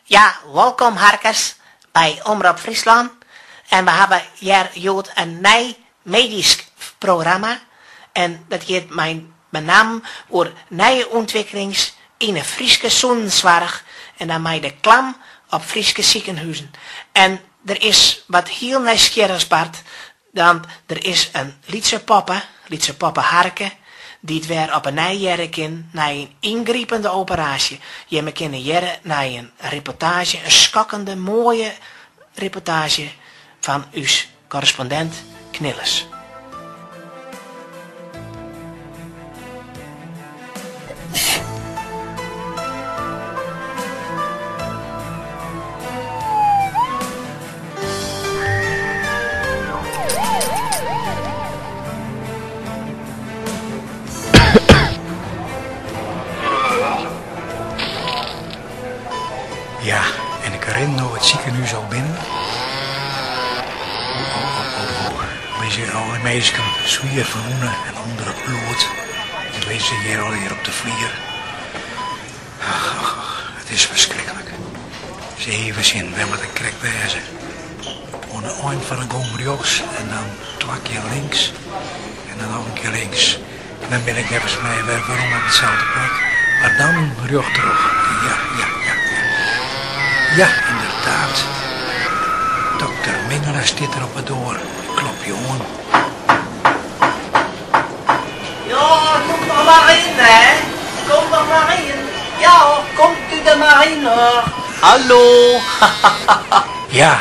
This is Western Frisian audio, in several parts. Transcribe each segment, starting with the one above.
Ja, wolkom harkers by Omrop Fryslân. En we hawwe hjir hjoed in nij medysk programma. En dat giet mei benammen oer nije ûntwikkelings yn 'e Fryske sûnenssoarch en dan mei de klam op Fryske sikehûzen. En der is wat hiel nijsgjirrichs bard, want der is in lytse poppe, lytse poppe Harke, dy't wer op 'e nij hearre kin nei in yngripende operaasje. Jimme kinne hearre nei in reportaazje, in skokkende moaie reportaazje fan ús korrespondint Knilles. Ja, en ik rin no it sikehûs al binnen. Oh, oh, oh, oh. Lizze alle minsken swier ferwûne en ûnder it bloed. Dy lizze hjir allegear op de flier. Ach, ach, ach, it is ferskriklik. Ris even sjen, wêr moat ik krekt wêze? Oan de ein fan de gong rjochts en dan twa kear links en dan noch in kear links. En dan bin ik neffens my wer werom op itselde plak, mar dan rjochttroch. Ja, ja, ja, ja. Ja, ynderdaad. Dokter Mingelen stiet der op 'e doar. Ik klopje oan. Ja, kom der mar yn, hè. Kom der mar yn. Ja hoor, komt u der mar yn, hoor. Hallo. Ja,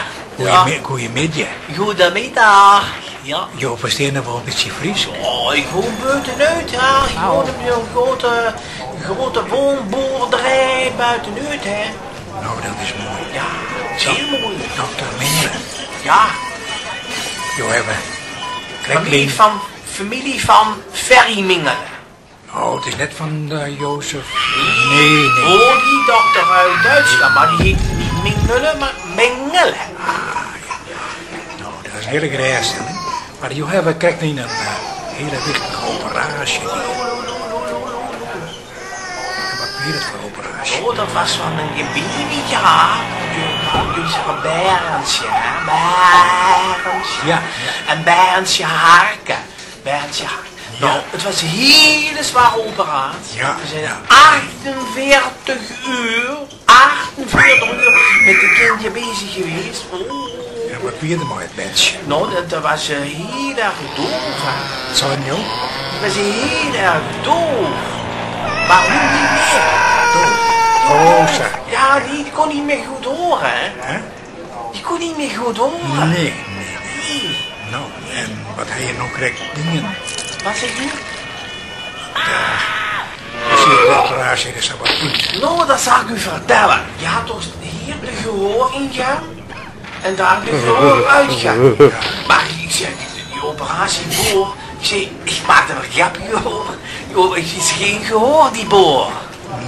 goeiemiddei. Goedemiddag. Ja. Jo fersteane wol in bytsje Frysk? Oh, ik woon buitenuit, ja. Ik woon op een grote, grote woonboerderij buitenuit, hè. Nou, dat is moai. Ja, heel mooi. Dokter Mingelen. Ja. Jo hawwe krekt Familie van, familie van Ferry Mingelen. Oh, it is net fan Jozef. Nee, nee. Oh, die dokter uit Duitsland, mar die heet niet Mingelen, mar Mengele. Ah, ja. No, dat is in hiele gerêststelling. Mar jo hawwe krekt yn in hiele wichtige operaasje dien. En wat wie dat foar operaasje? Oh, dat was van een baby, ja. Van Berensje, hè. Berensje. Ja, ja. En Berensje Harke. Berensje Harke. Ja. Nou, it was in hiele zware operaasje. Ja, We zijn ja. 48 uur, 48 uur met het kindje bezig geweest. Oh. En wat wie der mei it berntsje? Nou, dat was heel erg doof. Hè. Wat seinen jo? Dat was heel erg doof. Maar nu niet meer. Doof? Oh, sa. Ja, die kon niet meer goed horen, hè. Hè? Die kon niet meer goed horen. Nee, nee, nee. No, en wat ha je no krekt dien? Wat zegt u? Hoe sjocht de operaasje der sa wat út? No, dat zal ik u vertellen. Je had toch hier de gehooringang en daar de gehooruitgang. Ja. Maar ik zeg, die operatie boor, ik zeg, ik maak er een grapje over. Jo, het is geen gehoor, die boor.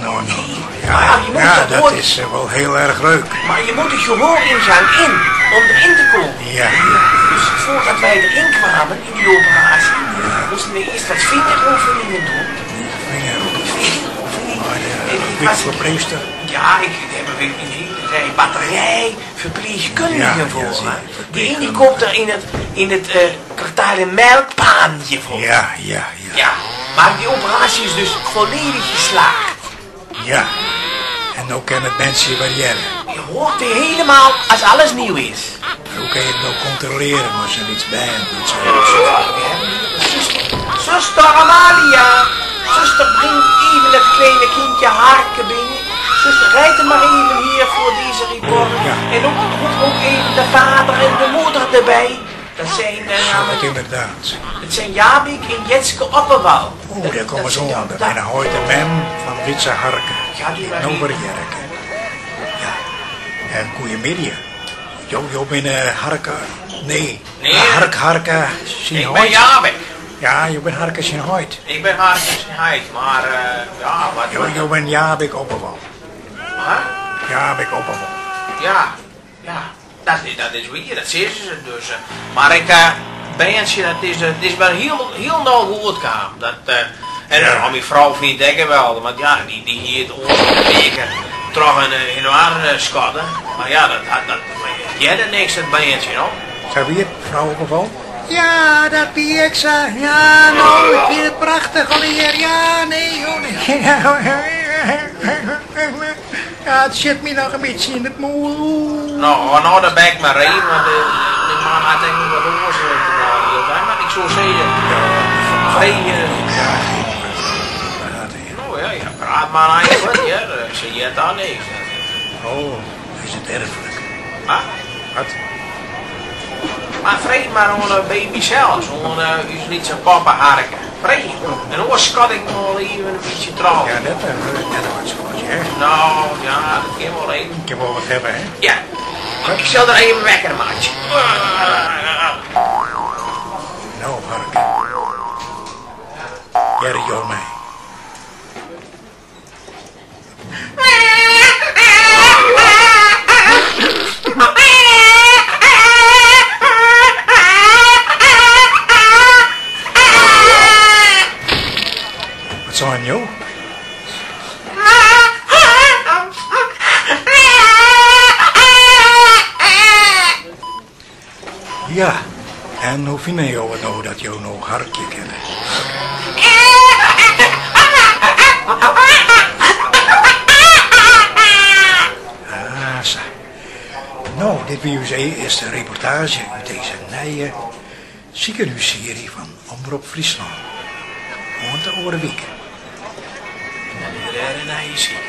No, no, no. Ja, Maar ja, je moet ja, dat dat hoor- is wel heel erg leuk. Maar je moet de gehooringang in, om erin te komen. Ja, ja. Dus voordat wij erin kwamen, in die operatie, moesten we eerst wat vingeroefeningen doen. Vingeroefeningen? Vingeroefeningen. Maar de En ik was verpleegster? Ja, ik heb een hele rij batterij verpleegkundigen Ja, ja, voor, zie hè. je, De ene verpleegkundigen. komt er in het kartaren melkpaantje voor. Ja, ja, ja. Ja, maar die operatie is dus volledig geslaagd. Ja, en nou kan het mensje variëren. Je hoort het helemaal als alles nieuw is. Maar hoe kan je het nou controleren als er iets bij hem doet? Zo? Zuster, zuster Amalia, zuster, breng even het kleine kindje Harke binnen. Zuster, rijd hem maar even hier voor deze reporter. Ja. En ook, roep ook even de vader en de moeder erbij. Dat zijn Zo, namelijk inderdaad. Het zijn Jabik en Jetske Opperwal. Oeh, daar komen ze aan. Dat Dat zijn Hoyt en Mem van Witse Harken. Gaat u maar Nou, even. Jerke. Ja. En goeiemiddag. Jo, jo ben Harke. Nee. Nee. Hark, Harke, zijn Ik ben Hoyt. Jabik. Ja, je bent Harke zijn Hoyt. Ik ben Harke zijn Hoyt, maar ja, wat Jo, jo ben Jabik Opperwal. Huh? Jabik Opperwal. Ja, ja. Dat is wie, dat zeggen ze dus. Maar ik Bernsje, dat is wel heel, heel nauw goed gegaan. Dat en Ja. mijn vrouw vindt het wel, want ja, die hier het oor weken. Troch in inoar skodde, mar ja, dat dat hearde niks, dat berntsje, no. Sa wie it, frou Oppevol? Ja, dat wie ek sa. Ja, no, ik fyn it prachtich allegear. Ja, nee, oh nee. Ja, it sjit my noch in bytsje yn it mûl. No, hâld no de bek mar even, want de man hat ek noch wat oars te dwaan hieltyd. Mar ik soe sizze, freegje. Ja, praat even. No ja, ja, praat mar even, hear. Se heart dan niks. Oh, is it erflik? Wat? Wat? Mar freegje mar oan de baby sels, oan ús lytse poppe Harke. Freegje. En oars skot ik wol even in bytsje troch. Ja, net, net wat skot, hè? No, ja, dat kin wol even. Kin wol wat hawwe, hè? Ja. Ik sil der even wekker meitsje. No, Harke. Hearre jo my? Wat seinen jo? Ja, en hoe fine jo it no dat jo no harkje kinne? Ah, sa. No, dit wie ús earste reportaazje út dizze nije sikehússearje fan Omrop Fryslân. Oant de oare wike. En dan is der wer in nije sike.